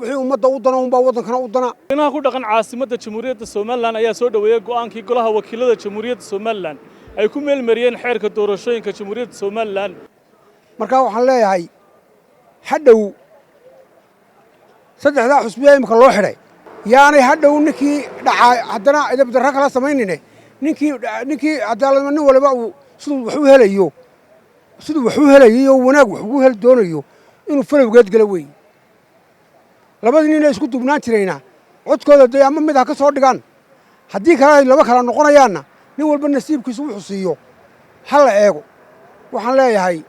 Wixii ummadda u dana unbaa waddankana u dana. Inaha ku dhaqan caasimadda Jamhuuriyadda Somaliland ayaa soo dhoweeyey go'aankii Golaha Wakiilada Jamhuuriyadda Somaliland ay ku meelmariyeen xeerka doorashooyinka Jamhuuriyadda Somaliland. Markaa waxaan leeyahay, hadhow saddexdaa xusbiya imika loo xidhay yaanay hadhow ninkii dhacaa haddana idabdarro kala samaynine. Ninkii cadaaladma, nin waliba uu siduu wax u helayo, siduu wax u helayo oo wanaag wax ugu heli doonayo inuu falowgeed gala weeye. Labadii nin ee isku duubnaan jirayna codkooda dee ama mid ha ka soo dhigaan, haddii kale ay laba kala noqonayaanna, nin walba nasiibkiisu wuxuu siiyo ha la eego. Waxaan leeyahay,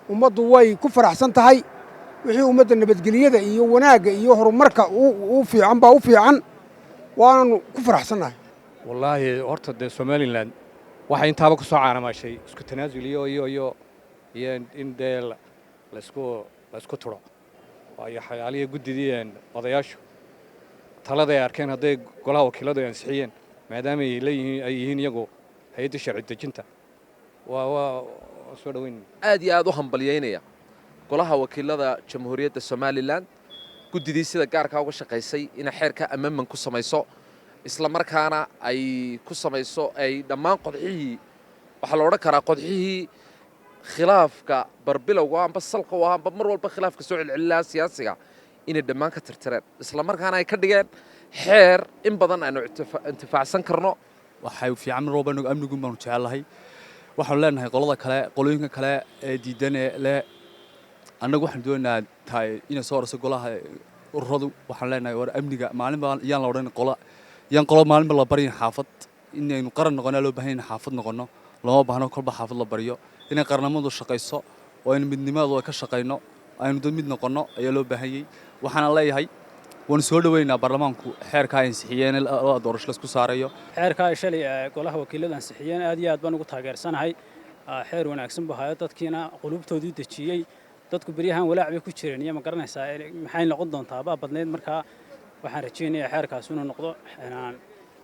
ummaddu way ku faraxsan tahay. Wixii ummadda nabadgelyada iyo wanaagga iyo horumarka u fiican baa u fiican, waananu ku faraxsannahay. Wallaahi, horta dee Somaliland waxay intaaba ku soo caanamaashay isku tanaasul iyo in dee laysku turo, waayo xayaaliya guddidii odayaashu talada ay arkeen hadday golaha wakiiladu ay ansixiyeen, maadaama ay leeyihiin, ay yihiin iyagu hay'adda sharci dejinta, waa soo dhoweyn. Aad iyo aad u hambalyaynaya Golaha Wakiilada Jamhuuriyadda Somaliland, guddidii sida gaarkaa uga shaqaysay inay xeerka amendment ku samayso, isla markaana ay ku samayso ay dhammaan qodxihii, waxaa la odhan karaa qodxihii khilaafka barbilowga amba salka u ah amba mar walba khilaafka soo celcelilaha siyaasiga, inay dhammaan ka tirtireen, isla markaana ay ka dhigeen xeer in badan aynu intifaacsan karno. Waxay fiican mar walba inagu amnigun baanu jecellahay. Waxaanu leenahay qolada kale, qolooyinka kale ee diidan ee le annagu waxaanu doonaynaa tahay inay soo orso golaha ururadu, waxaan leenahay, war amniga maalinba yaan la odhan qola, yaan qolo maalinba la baryin xaafad. Inaynu qaran noqonaa loo baahan, in xaafad noqono looma baahno kolba xaafad la baryo. Inay qarnimadu shaqayso oo aynu midnimadu ka shaqayno, aynu dad mid noqonno ayaa loo baahanyey. Waxaana leeyahay, waanu soo dhoweynaa baarlamaanku xeerka ay ansixiyeen labada doorasho laisku saarayo. Xeerka ay shalay golaha wakiiladu ansixiyeen aad iyo aad baan ugu taageersanahay. Xeer wanaagsan buu hayo, dadkiina qulubtoodii dejiyey. Dadku beryahan walaac bay ku jireen iyo, ma garanaysaa, maxay noqon doontaa baa badnayd. Markaa waxaan rajaynayaa xeerkaas inuu noqdo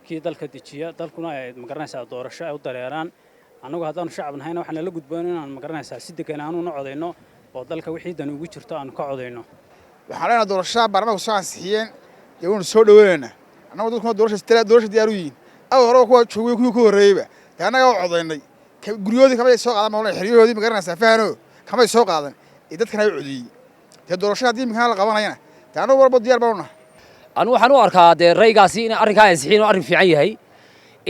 kii dalka dejiya, dalkuna ay, ma garanaysaa, doorasho ay u dareeraan. Annagu haddaanu shacab nahayna, waxaan nala gudboon inaan, ma garanaysaa, si degan aanuna codayno oo dalka wixii dan ugu jirto aanu ka codayno. Waxaan leenahay, doorashada baarlamaanku soo ansixiyeen dee waynu soo dhaweynaynaa annagu. Dadkuna doorasha diyaar u yihiin. Awal horeba kuwa joogay, kuwii ku horreeyeyba dee annagaa u codaynay. Guryahoodii kamay soo qaadan ma xeryahoodii, ma garanaysaa, fahano kamay soo qaadan ee dadkana u codeeyey. Dee doorashada haddii imikaana la qabanayana, dee annagu walba diyaar baanu nahay. Anigu waxaan u arkaa dee raygaasi in arrinkaa ansixiyeen oo arrin fiican yahay,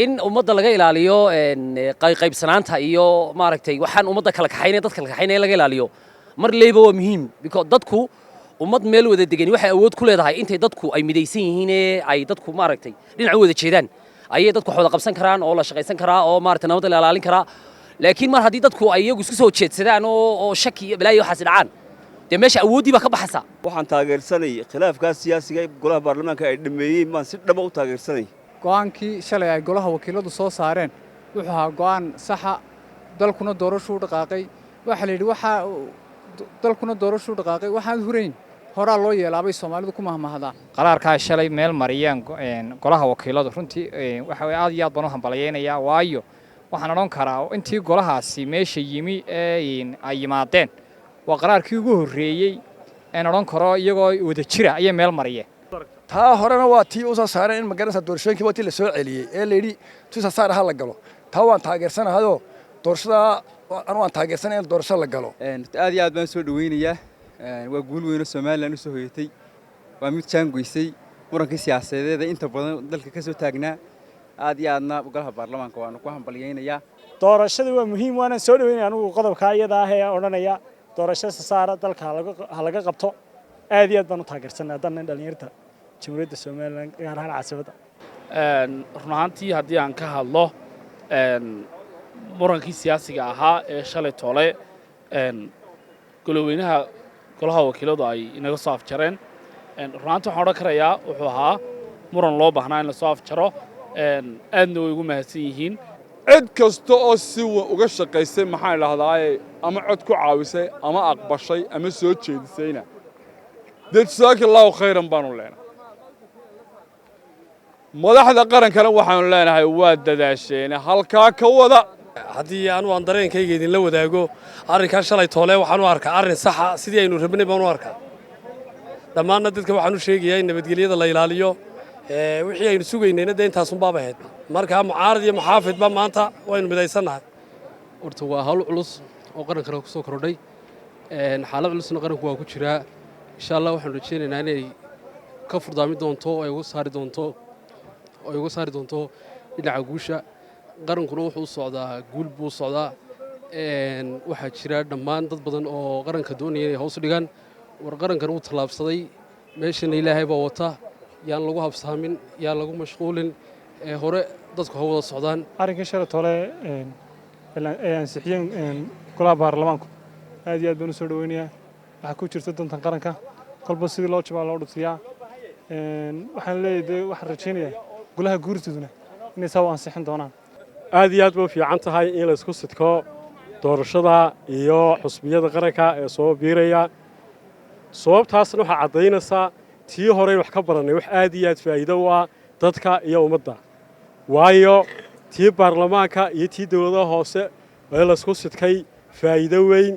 in ummadda laga ilaaliyo qaybsanaanta iyo, maaragtay, waxaan ummadda kala kaxaynaya, dadka kala kaxaynaya in laga ilaaliyo mar leyba waa muhiim, because dadku ummad meel wada degani waxay awood ku leedahay intay dadku ay midaysan yihiin ee ay dadku, maaragtay, dhinac u wada jeedaan ayay dadku wax wada qabsan karaan oo la shaqaysan karaa oo, maaragtay, nabadda la ilaalin karaa. Laakiin mar haddii dadku ay iyagu isku soo jeedsadaan oo shaki iyo balaayo waxaasi dhacaan, dee meesha awooddii baa ka baxaysa. Waxaan taageersanay khilaafkaas siyaasiga ee golaha baarlamaanka ay dhameeyeen baan si dhaba u taageersanay. Go'aankii shalay ay golaha wakiiladu soo saareen wuxuu ahaa go'aan saxa. Dalkuna doorashuu dhaqaaqay. Waxaa la yidhi, waxaa dalkuna doorashuu dhaqaaqay, waxaan hurayn horaa loo yeelaabay Soomaalidu ku mahmahdaa. Qaraarkaa shalay meel mariyeen golaha wakiiladu runtii waxa weye aad iyo aad baan u hambalyaynayaa, waayo waxaan odhan karaa intii golahaasi meesha yimi ee ay yimaadeen waa qaraarkii ugu horreeyey een odhan karo iyagoo wada jira ayay meel mariyeen. Taa horena waa tii usoo saareen in, magaranaysa, doorashooyinkii waa tii la soo celiyey ee la yidhi tusa saar ha la galo. Taa waan taageersanahayoo doorashadaa anu waan taageersanay in doorasho la galo. Aad iyo aad baan soo dhaweynayaa. Waa guul weyn oo Somaliland u soo hoyatay. Waa mid jaangoysay murankii siyaasadeed ee inta badan dalka ka soo taagnaa. Aad iyo aadna golaha baarlamaanka waanu ku hambalyaynayaa. Doorashada waa muhiim, waanaan soo dhaweynaya anigu qodobka iyada ah ee odhanaya doorasho sasaara dalka ha laga qabto. Aad iyo aad baan u taageersanay haddana dhalinyarta Jamhuuriyadda Somaliland, gaar ahaan caasimadda. Run ahaantii, haddii aan ka hadlo murankii siyaasiga ahaa ee shalay toole goloweynaha golaha wakiiladu ay inaga soo afjareen, run ahaantii waxaan odhan karayaa wuxuu ahaa muran loo baahnaa in lasoo afjaro. Aadna way ugu mahadsan yihiin. Cid kasta oo si uga shaqaysay, maxaan idhahdaaye, ama cod ku caawisay ama aqbashay ama soo jeedisayna, dee jasaaka Allaahu khayran baanu leenahay. Madaxda qarankana waxaanu leenahay, waa dadaasheene, halkaa ka wada. Haddii anu aan dareenkayga idinla wadaago arrinkaa shalay toole, waxaan u arkaa arrin saxa. Sidii aynu rabnay baan u arkaa. Dhammaanna dadka waxaan u sheegayaa in nabadgelyada la ilaaliyo. Wixii aynu sugaynayna dee intaasunbaaba ahayd. Markaa mucaarad iyo muxaafidba maanta waynu midaysannahay. Horta waa hawl culus oo qarankana ku soo kordhay, xaalad culusna qaranku waa ku jiraa. Insha Allah waxaanu rajaynaynaa inay ka furdaamin doonto oo ay uga saari doonto oo ay uga saari doonto dhinaca guusha. Qarankuna wuxuu u socdaa guul buu u socdaa. Waxaa jira dhammaan dad badan oo qaranka doonaya inay hoos u dhigaan. War qarankan wuu tallaabsaday, meeshana Ilaahay baa wata. Yaan lagu habsaamin, yaan lagu mashquulin, ee hore dadku ha wada socdaan. Arrinkii shalay tole ay ansixiyeen golaha baarlamaanku aad iyo aad baan u soo dhoweynayaa. Waxaa ku jirta dantan qaranka, kolba sidii loo jabaa loo dhutiyaa. Waxaan leeyahay dee waxaan rajaynayaa golaha guurtiduna inay saa u ansixin doonaan. Aad iyo aad bay u fiican tahay in la isku sidko doorashada iyo xusbiyada qaranka ee soo biiraya. Sababtaasna waxaa caddaynaysaa tii horey wax ka barannay, wax aad iyo aad faa'iido u ah dadka iyo ummadda, waayo tii baarlamaanka iyo tii dowladaha hoose ee laysku sidkay faa'iido weyn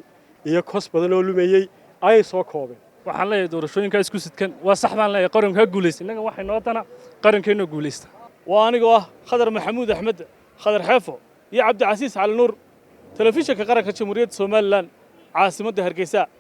iyo kos badan oo lumayey ayay soo koobeen. Waxaan leeyahay doorashooyinka isku sidkan waa sax baan leeyahay. Qaranka ha guulaysta. Innaga waxay noo dana qarankeenoo guulaysta. Waa anigoo ah Khadar Maxamuud Axmed, Khadar Xeefo, iyo Cabdicasiis Cali Nuur, Telefishinka Qaranka Jamhuuriyadda Somaliland, caasimadda Hargeysa.